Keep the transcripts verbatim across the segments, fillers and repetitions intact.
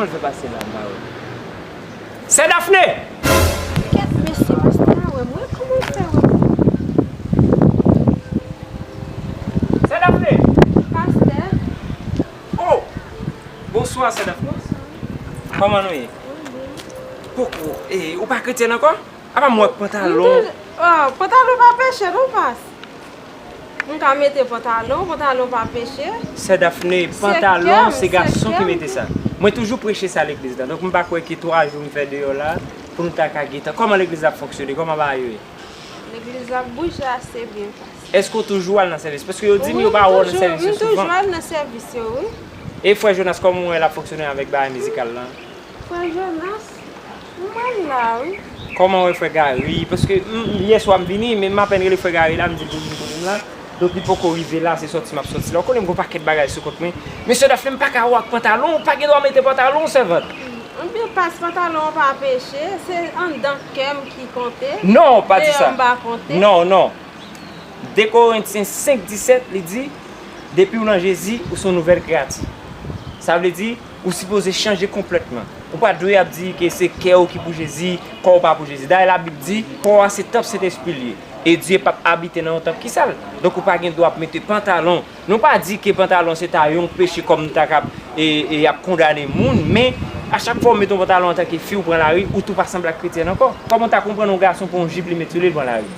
Kòman l fè pase la, m pa wè? Sè Dafne! Kèt, mesye, pastè a wè mwen, kòman l fè wè mwen? Sè Dafne! Pastè! Oh! Bonswa, sè Dafne. Kòman nou ye? Mwen byen. Poko, e, ou pa kretyèn ankò? Apa m wè pantalon. M toujou, oh, pantalon pa peche non, pas. M ka mete pantalon, pantalon pa peche. Sè Dafne, pantalon, se gason ki mete sa. Mwen toujou preche sa legliz la. Donk, m pa kwè ke twa jou m fè deyò la, pou nou ta ka gentan. Kòman legliz la ap fonksyone? Kòman bagay yo ye? Legliz la ap bouje ase byen, pas. Èske w toujou al nan sèvis? Paske yo di m yo pa wè w nan sèvis yo souvan. Wi, m toujou, m toujou al nan sèvis yo, wi. E frè Jonas, kòman w wè l ap fonksyone avèk bagay mizikal la? Frè Jonas, mwen la, wi. Kòman w wè frè Gary? Paske, m, yè swa m vini, men m apèn rele frè Gary la, m di l pou l vin kote m la. Donk, li poko rive la, se sòti m ap sòti la. Ou konnen m gen yon pakèt bagay sou kont mwen. Mesye Dafne, m pa ka wè w ak pantalon, ou pa gen dwa mete pantalon, sèvant. Ebyen, pas, pantalon an pa peche, se anndan kè m ki konte. Non, pa di sa. Deyò m pa konte. Non, non. De Korentyen senk disèt, li di, depi w nan Jezi, ou se yon nouvèl kreyati. Sa vle di, ou sipoze chanje konplètman. Ou pa dwe ap di ke se kè w ki pou Jezi, kò w pa pou Jezi. Dayè, Labib di, kò a se tanp Sentespri l ye. E Dye p ap abite nan yon tanp ki sal. Donk, ou pa gen dwa ap mete pantalon. Nou pa di ke pantalon se ta yon peche kòm nou ta ka ap, e, e, ap kondane moun, men a chak fwa w mete yon pantalon antanke fi, ou pran lari, ou tou pa sanble ak kretyèn ankò. Kòman w ta konprann yon gason pran yon jip, li met sou li, li pran lari?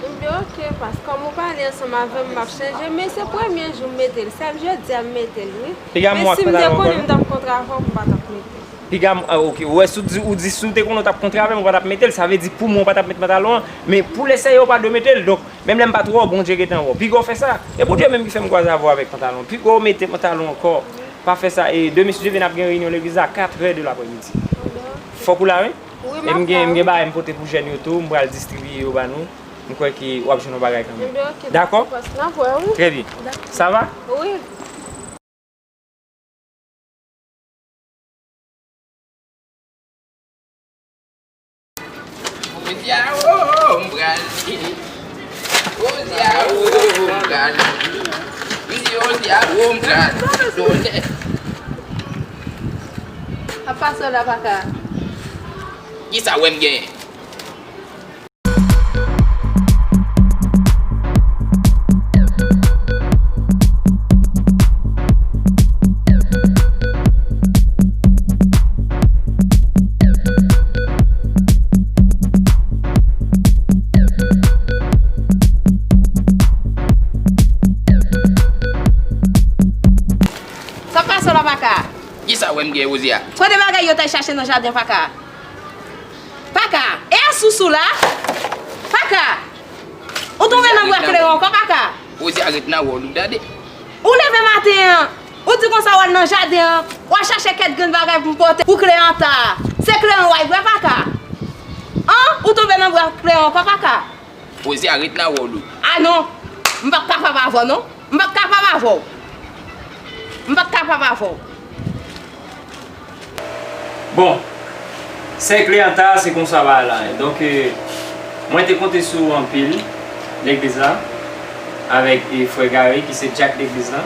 Ebyen, oke, pas, kòm ou pale ansanm avè m, m ap chanje, men se premye jou m mete l, sèl jodi a m mete l, wi. Piga m wè ak pantalon ankò non. Men si m te konnen m t ap kontre avè w, m pa t ap mete l. Piga m, ah, oke, ou wè, si w di, ou di si w te konnen w t ap kontre avè m, ou pa t ap mete l, sa vle di pou mwen, ou pa t ap met pantalon an, men pou lèsèyè, ou pa dwe mete l, donk, menm lè m pa t wè w, Bondye gentan wè w. Piga w fè sa, e Bondye menm ki fè m kwaze avè w avèk pantalon, piga w mete pantalon ankò, pa fè sa, e demen, si Dye vle, n ap gen reyinyon legliz la, katrè de laprèmidi. Fòk ou la, wi. Wi, m ap la, wi. E m gen, m gen bagay m pote pou jèn yo tou, m pral distribiye yo ba nou. M kwè ke w ap jwenn yon bagay kanmenm. Ebyen, oke, dakò? Dakò, pas, n ap wè, wi. Trè byen. Dakò. Sa va? Wi. Ozya, o, m pral di. Ozya, o, m pral di. Wi, Ozya, o, m pral di. Apa sa la, paka? Kisa w wè m genyen? Sa pase la, paka? Kisa w wè m gen, Ozya? Kote bagay yo t al chache nan jaden, paka? Paka, e a sousou la? Paka, ou tonbe nan bwa kleyon ankò, paka? Ozya, ret nan wòl ou, tande. Ou leve maten an, ou di konsa w al nan jaden an, w al chache kèk grenn bagay pou m pote pou Kleanta. Se kleyon w al bwè, paka? An? Ou tonbe nan bwa kleyon ankò, paka? Ozya, ret nan wòl ou. A non, m p ap kapab avè w non. M p ap kapab avè w. M p ap kapab avè w. Bon, sè Kleanta, se konsa bagay la ye. Donk, e, mwen te konte sou ou anpil, legliz la, avèk, e, frè Gary, ki se dyak legliz la.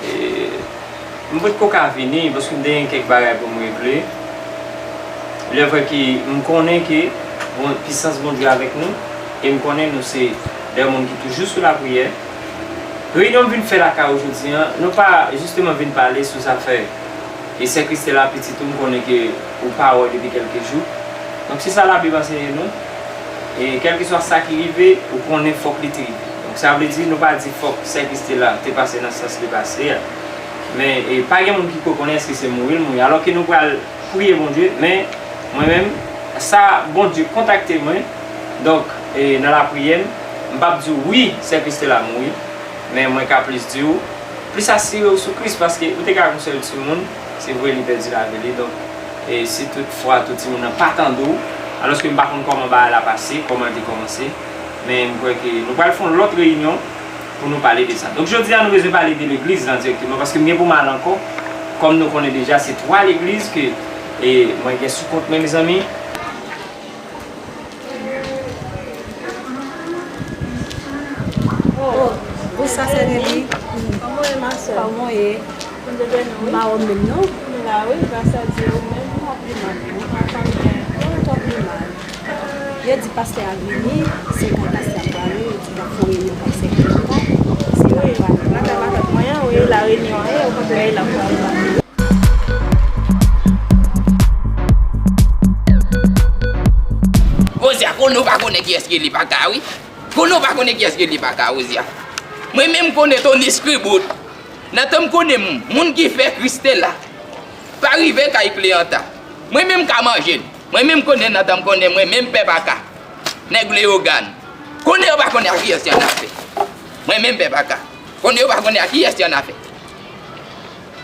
E, m potko ka vini, paske m te gen kèk bagay pou m regle. Lè vrè ke m konnen ke, bon, pisans Bondye avèk nou, e m konnen nou se de moun ki toujou sou lapriyè. Reyinyon m vin fè lakay ou jodi a, nou pa jisteman vin pale sou zafè e sè Christella, pitit ou, m konnen ke ou pa wè depi kèlke jou. Donk, se sa Labib ansenye nou. E kèlkeswa sa ki rive, ou konnen fòk li te rive. Donk, sa vle di, nou pa di fòk sè Christella te pase nan sans li pase a. Men, e, pa gen moun ki ko konnen èske se mouri l mouri. Alò ke nou pral priye Bondye, men mwen menm, sa Bondye kontakte mwen, donk, e, nan lapriyè m, m p ap di w, wi, sè Christella mouri, men mwen ka plis di w, plis asire w sou Kris, paske ou te ka gen yon sèl timoun, se vre li pèdi lavi li, donk, e, si tout fwa tout timoun nan pa tande w, alòske m pa konn kòman bagay la pase, kòman l te kòmanse, men m kwè ke nou pral fè yon lòt reyinyon, pou nou pale de sa. Donk, jodi a, nou bezwen pale de legliz lan dirèkteman, paske m gen pou m al ankò. Kòm nou konnen deja, se twa legliz ke, e, mwen gen sou kont mwen, mezanmi. Oh, bonsoir, sè Nelly. Kòman w ye, ma sè? Kòman w ye? M pa wè w menm non. M la wi, gras a Dye, ou menm? M pa pi mal non. Anfen, m pa twò pi mal. Yo di pastè a vini, se kay pastè a m prale, yo di l ap fè yon reyinyon kay sèk yo, se la m prale. Matant, matant mwen an, wi, la reyinyon an ye, okontrè, la m prale. Ozya, konnen w pa konnen kiyès ki Lipaka, wi. Konnen w pa konnen kiyès ki Lipaka, Ozya. Mwen menm konnen Tony Skribout. Nan tan m konnen m, moun ki fè Kristela pa rive kay Kleanta. Mwen menm ka manje l. Mwen menm konnen nan tan m konnen mwen menm pè Paka. Nèg Leyogàn. Konnen yo pa konnen a kiyès y annafè. Mwen menm pè Paka. Konnen yo pa konnen a kiyès y annafè.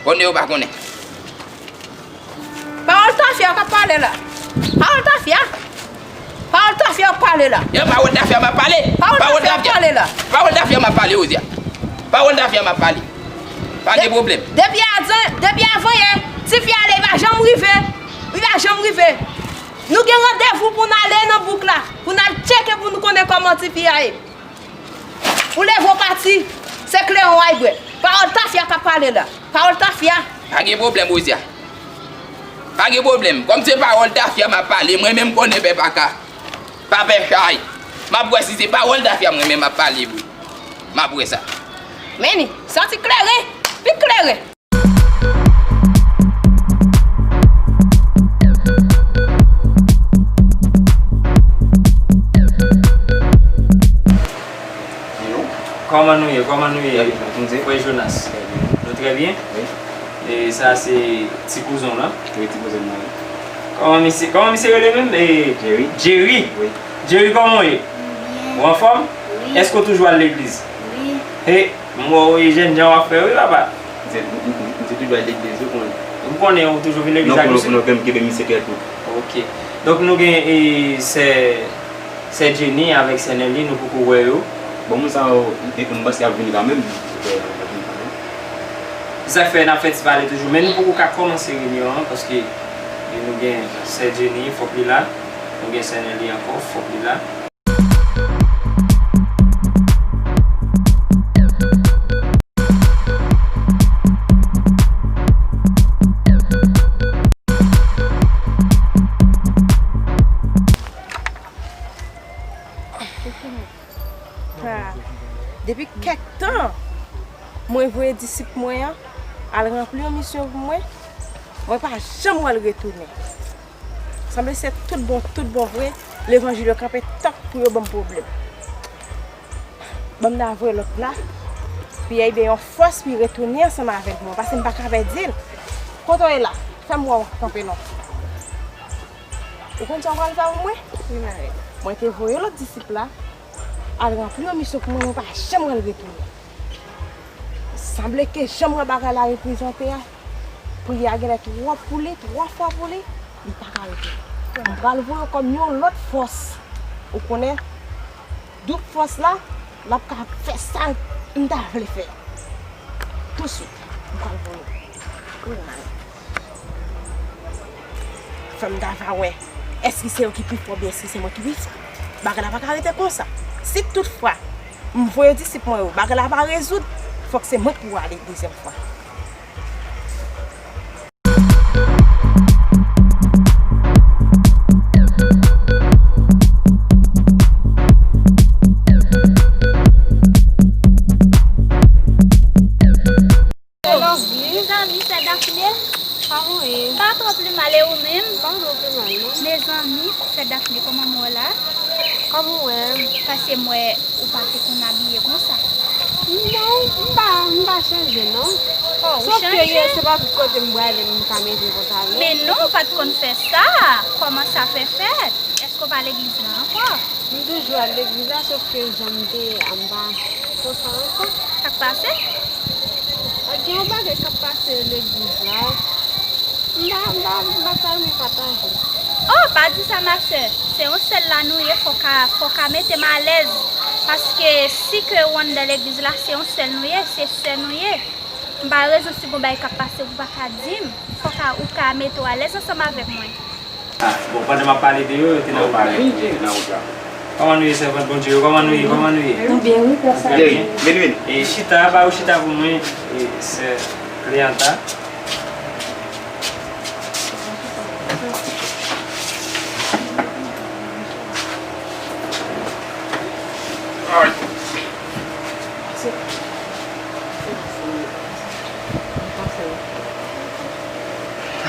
Konnen yo pa konnen. Pawòl tafya w k ap pale la. Pawòl tafya. Pawòl tafya w ap pale la. E pawòl tafya m ap pale. Pawòl tafya w ap pale la. Pawòl tafya m ap pale, Ozya. Pawòl tafya m ap pale. Pa gen pwoblèm. Depi avan, depi avan yè, tifi a ale, li pa janm rive. Li pa janm rive. Nou gen randevou pou n ale nan bouk la, pou n al tcheke pou nou konnen kòman tifi a ye. Ou leve w pati, se kleren w al bwè. Pawòl tafya k ap pale la. Pawòl tafya. Pa gen pwoblèm, Ozya. Pa gen pwoblèm. Kòm se pawòl tafya m ap pale, mwen menm konnen pè Paka. Pa pè chay. M ap wè si se pawòl tafya mwen menm ap pale vre. M ap wè sa. Men li, santi kleren, pi kleren. Kòman nou ye? Kòman nou ye? Frè Jonas. Nou trè byen? E sa se ti kouzen w lan? Wi, ti kouzen mwen. Kòman misye, kòman misye rele menm? E, Jerry. Jerry? Wi. Jerry, kòman w ye? Ou anfòm? Wi. Èske w toujou al legliz? Wi. He, m wè w e jènjan w ap fè wi, papa. M se, m, m, m se toujou al legliz, ou konnen. M konnen ou toujou vin legliz ak misye? Non, non, non, m kenbe misye trè kout. Ok. Donk, nou gen, e, sè, sè Jenny avèk sè Nelly, nou poko wè yo. Bon, moun sa yo, m, m panse y ap vini kanmenm. Sa k fè n ap fè ti pale toujou, men nou poko ka kòmanse reyinyon an, paske nou gen sè Jenny, fòk li la. Nou gen sè Nelly ankò, fòk li la. Ah, depi kèk tan, mwen voye disip mwen an al ranpli yon misyon pou mwen, mwen pa janm wè l retounen. Sanble se tout bon, tout bon vre, levanjil yo kanpe tank pou yo ban m pwoblèm. Ban m nan voye lòt la, pou y a ede yon fòs pou y retounen ansanm avèk mwen, paske m pa ka pèdi l. Kote w ye la? Fè m wè w kanpe non. Ou konn sa w pral fè pou mwen? Wi, mare. Mwen te voye lòt disip la al ranpli yon misyon pou mwen, mwen pa janm wè l retounen. Sanble ke jan m wè bagay la reprezante a, pri a genlè twò pou li, twò fò pou li, li pa ka retounen. M pral voye w kòm yon lòt fòs. Ou konnen, doub fòs la, l ap ka fè sa m ta vle fè. Touswit, m pral voye w. Wi, mare. Fò m ta va wè, èske se yo ki pi fò oubyen èske se mwen ki pi fò? Bagay la pa ka rete konsa. Si toutfwa m voye disip mwen yo, bagay la pa rezoud, fòk se mwen ki pou ale dezyèm fwa. Hello. Mezanmi, sè Daphné. Kòman w ye? Pa twò pi mal, e ou menm? Pa twò pi mal, non. Mezanmi, sè Daphné, kòman m wè w la? Kòman w wè m? Paske m wè ou pa te konn abiye konsa. Non, m pa, m pa chanje, non. Oh, ou chanje? Sòf ke se pa tout kote m prale m ka mete konsa, non. Men non, ou pa t konn fè sa. Kòman sa fè fèt? Èske w pa legliz la ankò? M toujou al legliz la, sòf ke jan m te ye a, m pa konsa ankò. Sa k pase? A, gen yon bagay k ap pase legliz la. M pa, m pa, m pa ta renmen pataje. Oh, pa di sa, ma sè. Se yon sèl la nou ye, fò w ka, fò w ka mete m alèz. Paske si ke ou anndan legliz la, se yon sèl nou ye, se sè nou ye. M pa rezon si gon bagay k ap pase ou pa ka di m. Fò w ka, ou ka mete w alèz ansanm avèk mwen. Ah, bon, pandan m ap pale de yo, yo te nan wout la. Yo te nan wout la. Kòman nou ye, sèvant Bondye yo? Kòman nou ye? Kòman nou ye? Nou byen, wi, pè Samy. Vini, vini. E chita, ba yo chita pou mwen, e sè Leanta.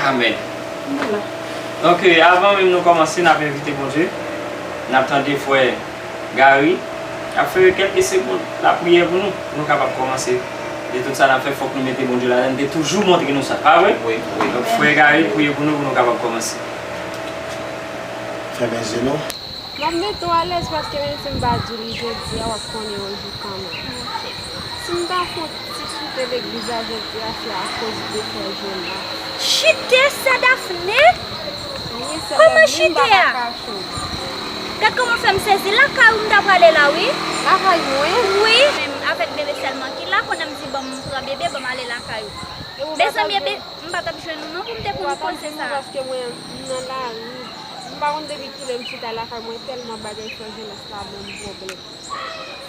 Amèn. Donk, e, avan menm nou kòmanse, n ap envite Bondye. N ap tande frè Gary ap fè kèlke segonn lapriyè pou nou, pou nou kapab kòmanse. E tout sa n ap fè, fòk nou mete Bondye ladan l. Li te toujou montre nou sa, pa vre? Wi, wi. Donk, frè Gary, priye pou nou, pou nou kapab kòmanse. Fèmen zye nou. M ap mete w alèz paske menm si m pa di w li jodi a, w ap konnen yon jou kanmenm. Si m ta fè yon ti chite legliz la jodi a, se akoz de frè Jonas. Chite, sè Dafne? Wi, sè Dafne, m pa ka kache w. Kòman chite a? Gad kòman w fè m sezi. Lakay ou m ta prale la, wi. Lakay mwen? Wi. Menm avèk bebe sèlman ki la, kounye a m di, "Ban m pran bebe, ban m ale lakay ou." Mezanmi, ebe, m pa t ap jwenn ou non pou m te konn koze sa. Paske mwen, m nan lari. M pa konn depi kilè m chita lakay mwen, tèlman bagay frè Jonas la ban m pwoblèm.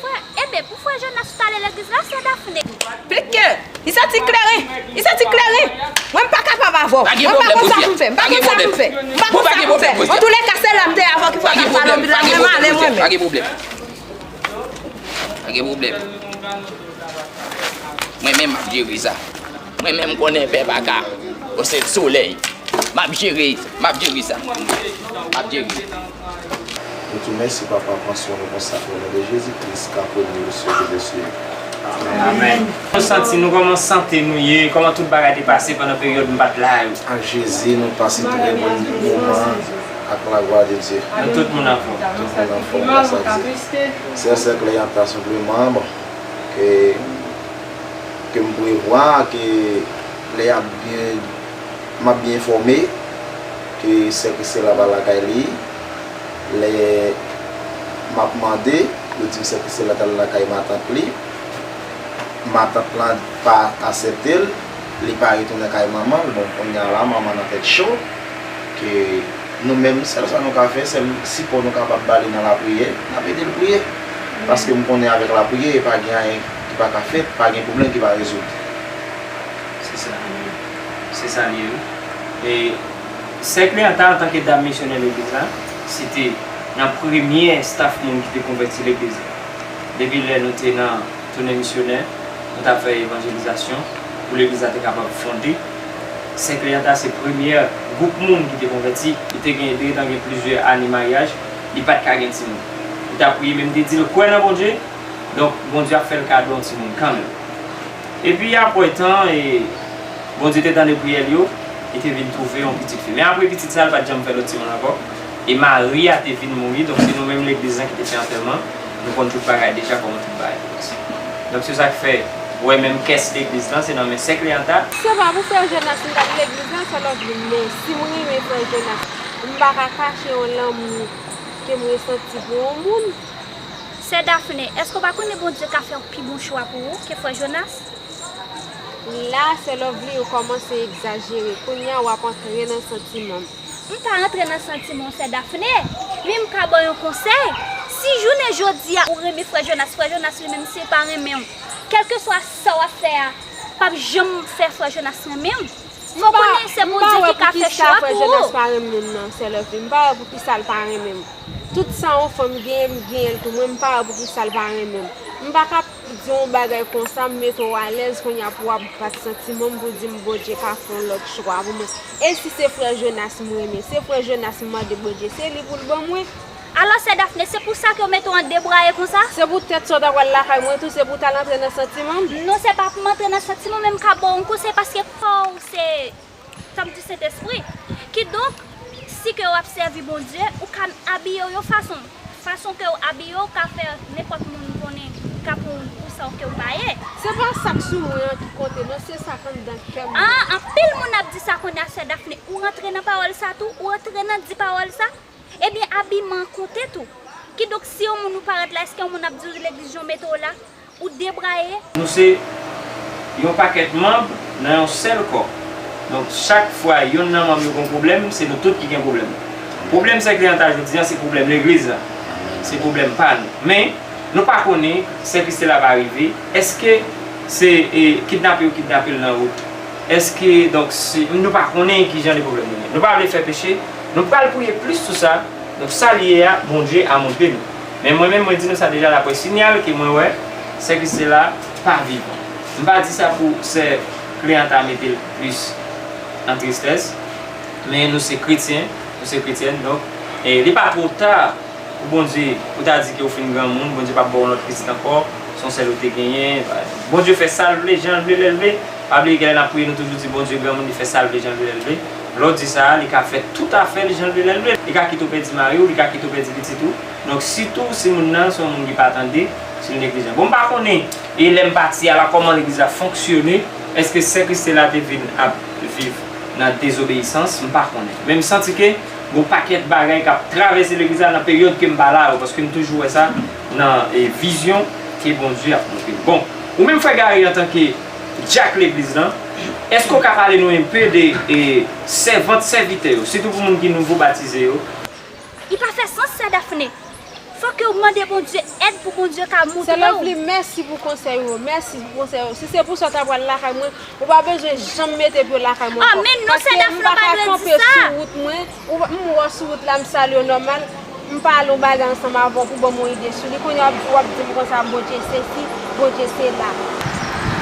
Frè, ebe, pou frè Jonas ou t ale legliz la, sè Dafne? Pike! Li santi kleren! Li santi kleren! Mwen, m pa kapab avè w. Mwen, m pa konn sa pou m fè. M pa konn sa pou m fè. M pa konn sa pou m fè. Antouleka, se la m te avè w ki fè w t ap pale anpil la, mwen, m ale mwen menm. Pa gen pwoblèm. Pa gen pwoblèm. Mwen menm, m ap jere sa. Mwen menm, m konnen pè pa ka. Yon sèl solèy. M ap jere, m ap jere sa. M ap jere. Nou di w mèsi, Papa, pran swen nou konsa, o non de Jezi Kris, ka premye yo sye de sye. Amèn. Amèn. Nou santi nou, kòman sante nou ye, kòman tout bagay te pase pandan peryòd m pa t la yo? Ak Jezi, nou pase trè bon moman ak lagwa de Dye. Nou tout moun anfòm. Tout moun anfòm, gras a Dye. Sè, sè Cleanta senpleman, bon, ke, ke m prevwa ke lè y ap byen, m ap byen enfòme ke sè Christela pa lakay li. Lè m ap mande, yo di m sè Christela t al lakay matant li. Matant lan pa aksepte l, li pa retounen kay manman l. Bon, kounye a la, manman nan tèt cho. Ke nou menm, sèl sa nou ka fè, sèl sipò nou kapab ba li nan lapriyè, n ap ede l priye. Paske m konnen avèk lapriyè, pa gen anyen ki pa ka fèt, pa gen pwoblèm ki pa rezoud. Se sa. Se sa li ye, wi. E sè Cleanta, antanke dam misyonè legliz la, se te nan premyè staff moun ki te konvèti legliz la. Depi lè nou te nan tounen misyonè, nou t ap fè evanjelizasyon pou legliz la te kapab fonde. Sè Cleanta se premyè gwoup moun ki te konvèti. Li te gen, te gentan gen plizyè ane maryaj, li pa t ka gen timoun. Li t ap priye, men m te di l, kwè nan Bondye, donk Bondye ap fè l kado yon timoun kanmenm. Epi apre tan, e, Bondye te tande priyè l yo, li te vin twouve yon pitit fi. Men apre pitit sa, li pa t janm fè lòt timoun ankò. E mari a te vin mouri, donk se nou menm legliz lan ki te fè antèman. Nou konn tout bagay deja, kòman tout bagay te pase. Donk se sa k fè, ou wè menm kès legliz lan, se nan men sè Cleanta. Se pa pou frè Jonas m t ap legliz lan, sè Lovely, men si m renmen frè Jonas, m pa ka kache yon lanmou ke m resanti pou yon moun. Sè Dafne, èske w pa konnen Bondye ka fè yon pi bon chwa pou ou ke frè Jonas? La, sè Lovely, ou kòmanse egzajere. Kounye a, w ap antre nan santiman m. M pa antre nan santiman w, sè Dafne, men m ka ba w yon konsèy. Si jounen jodi a ou renmen frè Jonas, frè Jonas li menm, si l pa renmen w, kèlkeswa sa w ap fè a, p ap janm fè frè Jonas renmen w. Fò w konnen se Bondye ki ka fè chwa pou ou. M pa wè poukisa frè Jonas pa renmen m nan, sè Lovely. M pa wè poukisa l pa renmen m. Tout sa yon fanm genyen, m genyen l tou. Mwen, m pa wè poukisa l pa renmen m. M pa ka di yon bagay konsa, m mete w alèz, kounye a pou w ap bat santiman m pou di m Bondye ka fè yon lòt chwa pou mwen. E si se frè Jonas m renmen? Se frè Jonas m mande Bondye, se li pou l ban mwen. Alò, sè Dafne, se pou sa ke w mete w an debraye konsa? Se poutèt sa w ta pral lakay mwen tou, se pou w t al antre nan santiman m? Non, se pa pou m antre nan santiman w, men m ka ba w yon konsèy, paske pa w se tanp di Sentespri. Kidonk, si ke w ap sèvi Bondye, ou ka abiye w yon fason. Fason ke w abiye w ka fè nenpòt moun konnen ka pran w pou sa w ke w pa ye. Se pa sa k sou mwen an ki konte, non, se sa k anndan kè m. Ah, anpil moun ap di sa kounye a, sè Dafne. Ou rantre nan pawòl sa tou? Ou rantre nan di pawòl sa? Ebyen, abiman an konte tou. Kidonk, si yon moun ou parèt la, èske yon moun ap di w legliz jan w mete w la? Ou debraye. Nou se yon pakèt manm nan yon sèl kò. Donk, chak fwa yonn nan manm yo gen pwoblèm, se nou tout ki gen pwoblèm. Pwoblèm sè Cleanta jodi a, se pwoblèm legliz la. Se pwoblèm pa nou. Men, nou pa konnen, sè Christela pa rive. Èske se, e, kidnape yo kidnape l nan wout? Èske, donk, si nou pa konnen ki jan de pwoblèm nou gen, nou pa vle fè peche, nou pral priye plis sou sa. Donk, sa li ye a, Bondye a montre nou. Men mwen menm, mwen di nou sa deja, daprè sinyal ke mwen wè, sè Christela pa vivan. M pa di sa pou sè Cleanta mete l plis an tristès, men nou se kretyen, nou se kretyèn, donk, e li pa twò ta pou Bondye, ou ta di ke ou fin granmoun, Bondye p ap ba w yon lòt pitit ankò, se yon sèl ou te genyen. Bondye fè sa l vle, jan l vle, lè l vle. Pa bliye ke lè n ap priye, nou toujou di Bondye granmoun, li fè sa l vle, jan l vle, lè l vle. Lè w di sa, li ka fè tout afè l jan l vle, lè l vle. Li ka kite w pèdi mari w, li ka kite w pèdi pitit ou. Donk, sitou si moun nan se yon moun ki pa tande, si l neglijan. Bon, m pa konnen, e lè m pati a la, kòman legliz la fonksyone, èske sè Christela te vin ap viv nan dezobeyisans, m pa konnen. Men m santi ke gon pakèt bagay k ap travèse legliz la nan peryòd ke m pa la yo, paske m toujou wè sa nan, e, vizyon ke Bondye ap montre m. Bon, ou menm frè Gary, antanke dyak legliz lan, èske w ka pale nou enpe de, e, sèvant, sèvitè yo, sitou pou moun ki nouvo batize yo? Li pa fè sans, sè Dafne. Fòk ke w mande Bondye èd pou Bondye ka montre w. Sè Lovely, mèsi pou konsèy ou yo. Mèsi pou konsèy ou yo. Si se pou sa w ta pral lakay mwen, ou pa bezwen janm mete pye w lakay mwen ankò. Ah, men non, sè Dafne, ou pa dwe di sa. Paske m pa ka kanpe sou wout mwen. Ou, m wè w sou wout la, m salye w nòmal. M pale yon bagay ansanm avè w pou ban m yon ide sou li. Kounye a w ap di m konsa, Bondye sesi, Bondye sela.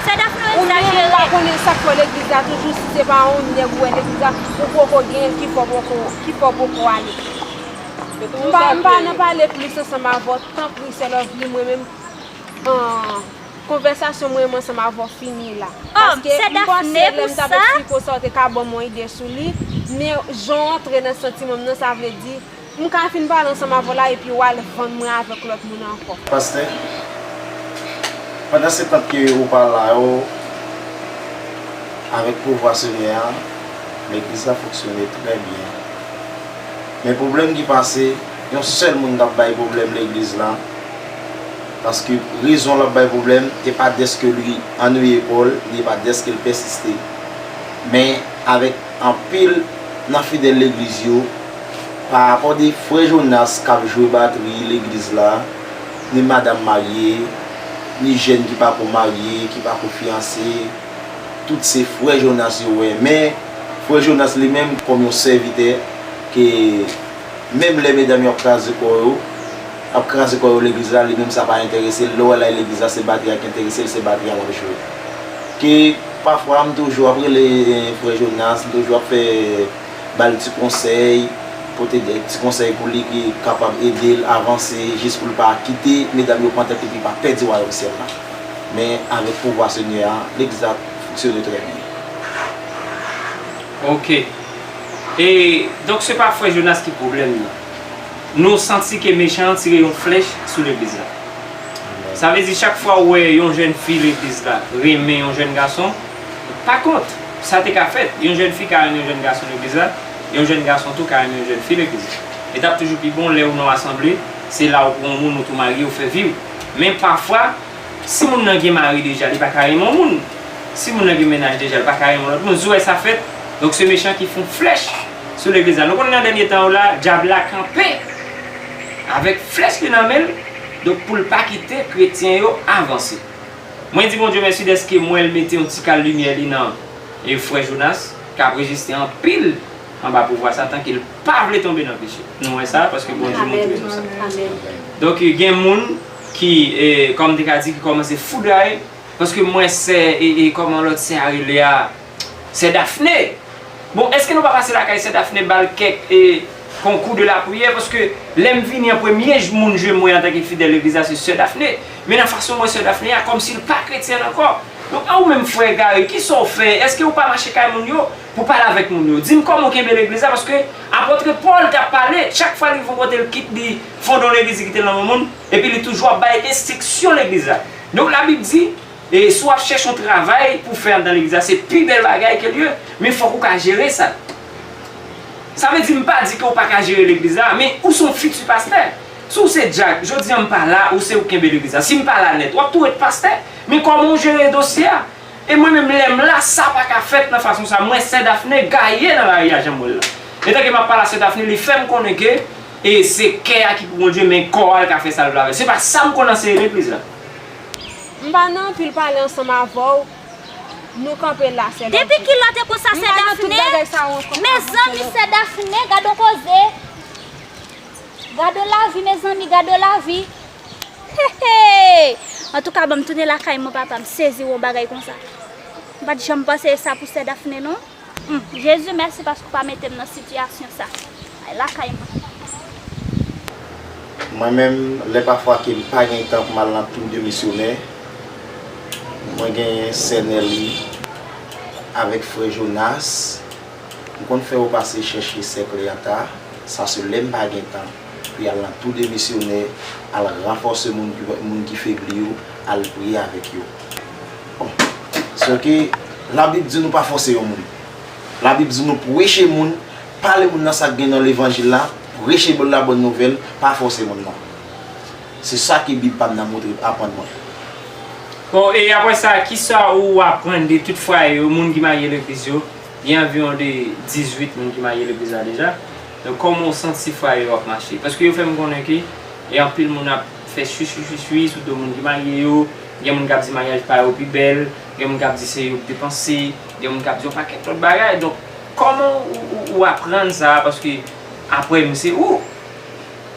Sè Dafne, ou egzajere. Ou menm, ou pa konnen sa k fè w legliz la toujou, si se pa yon nèg ou wè legliz la, ou poko genyen l ki fè w poko, ki fè w poko ale. M pa, m pa nan pale plis ansanm avè w, tanpri, sè Lovely, mwen menm, an, konvèsasyon mwen menm ansanm avè w fini la. Paske m panse lè m t ap eksplike w sa, w te ka ban m yon ide sou li, men jan w antre nan santiman m nan, sa vle di, m ka fin pale ansanm avè w la, epi w al vann mwen avèk lòt moun ankò. Pastè, pandan se tan ke ou pa la yo, avèk pouvwa Senyè a, legliz la fonksyone trè byen. Men pwoblèm ki pase, yon sèl moun k ap bay pwoblèm legliz la, paske rezon l ap bay pwoblèm, e pa dèske li annuiye kò l, ni pa dèske l pèsiste, men avèk anpil nan fidèl legliz yo, pa rapò de frè Jonas k ap jwe batri legliz la, ni madanm marye, ni jèn ki pa ko marye, ki pa ko fiyanse, tout se frè Jonas yo wè. Men, frè Jonas li menm, kòm yon sèvitè, ke menm lè medam yo ap kraze kò yo, ap kraze kò yo legliz la, li menm sa pa enterese l. Lè w wè l al legliz la, se batri a ki enterese l, se batri a l ap jwe. Ke pafwa, m toujou ap rele frè Jonas, m toujou ap fè ba l ti konsèy, pote de ti konsèy pou li ki kapab ede l avanse, jis pou l pa kite medam yo pran tèt li, pou l pa pèdi wayòm syèl la. Men avèk pouvwa Senyè a, legliz la fonksyone trè byen. Ok. E, donk, se pa frè Jonas ki pwoblèm nan. Nou santi ke mechan an tire yon flèch sou legliz la. Sa vle di, chak fwa ou wè yon jèn fi legliz la renmen yon jèn gason, pa kont, sa te ka fèt. Yon jèn fi ka renmen yon jèn gason legliz la, yon jèn gason tou ka renmen yon jèn fi legliz la. E t ap toujou pi bon lè ou nan yon asanble, se la ou pran yon moun, ou tou marye, ou fè vi w. Men pafwa, si moun nan gen mari deja, li pa ka renmen yon moun. Si moun nan gen mennaj deja, li pa ka renmen yon lòt moun. Si w wè sa fèt, donk se mechan ki fè yon flèch sou legliz la. Nou konnen nan dènye tan yo la, dyab la kanpe avèk flèch li nan men l, donk pou l pa kite kretyen yo avanse. Mwen di Bondye mèsi dèske m wè l mete yon ti kal limyè li nan, e, frè Jonas, k ap reziste anpil anba pouvwa Satan, ke l pa vle tonbe nan peche. Nou wè sa, paske Bondye montre nou sa. Donk, gen moun ki, e, kòm m te ka di, ki kòmanse foudraye, paske m wè sè, e, e, kòman lòt sè a rele a, sè Dafne. Bon, èske nou pa pase lakay sè Dafne ba l kèk, e, konkou de lapriyè? Paske lè m vini an, premye moun jwenn mwen antanke fidèl legliz la, se sè Dafne. Men nan fason m wè sè Dafne a, kòmsi l pa kretyèn ankò. Donk, a ou menm, frè Gary, kisa w fè? Èske ou pa mache kay moun yo pou pale avèk moun yo? Di m kòman w kenbe legliz la, paske apòt Pòl t ap pale, chak fwa li rive yon kote, l kit, li fonde yon legliz, li kite l nan men moun, epi li toujou ap bay enstriksyon legliz la. Donk, Labib di, e si w ap chèche yon travay pou fè anndan legliz la, se pi bèl bagay ke l ye, men fòk ou ka jere sa. Sa vle di, m pa di ke w pa ka jere legliz la, men ou se yon fiti pastè. Si w se dyak, jodi a m pa la, ou se ou k kenbe legliz la. Si m pa la nèt, w ap tou ret pastè. Men kòman w jere dosye a? E mwen menm, lè m la, sa pa ka fèt nan fason sa. M wè sè Dafne gaye nan lari a, jan m wè l la. Etanke m ap pale a sè Dafne, li fè m konnen ke, e se kè a ki pou Bondye, men kò a, l ka fè sa l vle avè l. Se pa sa m konn anseye legliz la. M pa nan anpil pale ansanm avè w. Nou kanpe la, sè Dafne. Depi kilè w te konsa, sè Dafne? Mezanmi, sè Dafne, gad on koze. Gad on lavi, mezanmi, gad on lavi. Hey, hey! Antouka, ban m tounen lakay mwen, papa, m sezi wè on bagay konsa. M pa t janm panse sa pou sè Dafne, non. Hmm, Jezi, mèsi paske w pa mete m nan sitiyasyon sa. Ay, lakay mwen. Mwen menm, lè pafwa ke m pa gen tan pou m al nan tou de misyonè, mwen gen sè Nelly avèk frè Jonas. M konn fè yo pase chèche sè Cleanta, sa se lè m pa gen tan pou y al nan tou de misyonè, al ranfòse moun ki, moun ki febli yo, al priye avèk yo. Bon, sèke Labib di nou pa fòse yon moun. Labib di nou preche moun, pale moun nan sa k gen nan levanjil la, preche bon la bòn nouvèl, pa fòse moun nan. Se sa ke Bib pa m nan montre, aprann mwen. Bon, e apre sa, kisa ou aprann de tout frè yo, moun ki marye legliz yo? Gen anviwon de dizuit moun ki marye legliz la deja. Donk, kòman w santi frè yo ap mache? Paske yo fè m konnen ke e anpil moun ap fè chwi chwi chwi chwi sou do moun ki marye yo. Gen moun k ap di maryaj pa yo pi bèl, gen moun k ap di se yo k depanse, gen moun k ap di yon pakèt lòt bagay. Donk, kòman ou, ou, ou aprann sa a? Paske apre m se ou.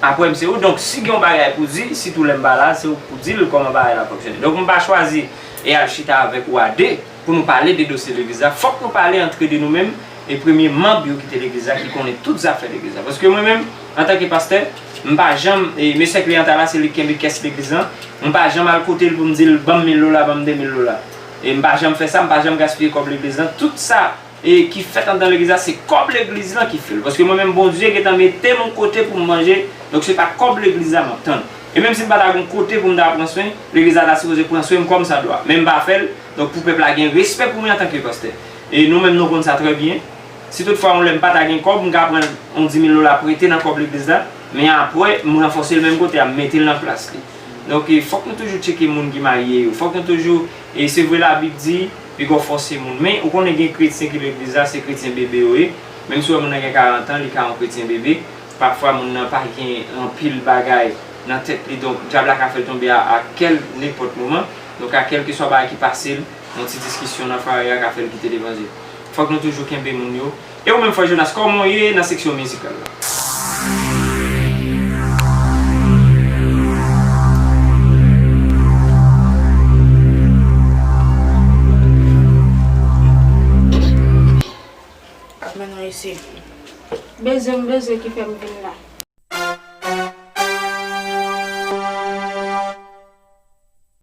Apre m se ou. Donk, si gen yon bagay pou di, sitou lè m pa la, se ou k pou di l kòman bagay la fonksyone. Donk, m pa chwazi e al chita avèk ou a de pou nou pale de dosye legliz la. Fòk nou pale antre de nou menm e premye manm yo ki te legliz la, ki konnen tout zafè legliz la. Paske mwen menm, antanke pastè, m pa janm, e mesye Cleanta la, se li k kenbe kès legliz lan. M pa janm al kote l pou m di l, ban m mil dola, ban m de mil dola. E m pa janm fè sa, m pa janm gaspiye kòb legliz lan. Tout sa e ki fèt anndan legliz la, se kòb legliz lan ki fè l. Paske mwen menm, Bondye gentan mete m yon kote pou m manje, donk se pa kòb legliz la m ap tann. E menm si m pa ta gen yon kote pou m ta pran swen, legliz la ta sipoze pran swen m kòmsadwa. Men m pa fè l, donk pou pèp la gen respè pou mwen antanke pastè. E nou menm nou konn sa trè byen. Si toutfwa yon lè m pa ta gen kòb, m ka pran yon di mil dola prete nan kòb legliz la, men apre, m ranfòse l menm kote a, m mete l nan plas li. Donk, e, fòk nou toujou tcheke moun ki marye yo. Fòk nou toujou, e, se vre Labib di, piga w fòse moun. Men, ou konnen gen kretyen ki legliz la, se kretyen bebe yo ye. Menm si w wè moun nan gen karant an, li ka yon kretyen bebe. Pafwa, moun nan pa gen anpil bagay nan tèt li. Donk, dyab la ka fè l tonbe a, a kèl nenpòt moman. Donk, a kèlkeswa bagay ki pase l, yon ti diskisyon nan fwaye a ka fè l kite levanjil. Fòk nou toujou kenbe moun yo. E ou menm, frè Jonas, kòman w ye nan seksyon mizikal la? Ap mennen w isi. Bezwen m bezwen ki fè m vin la.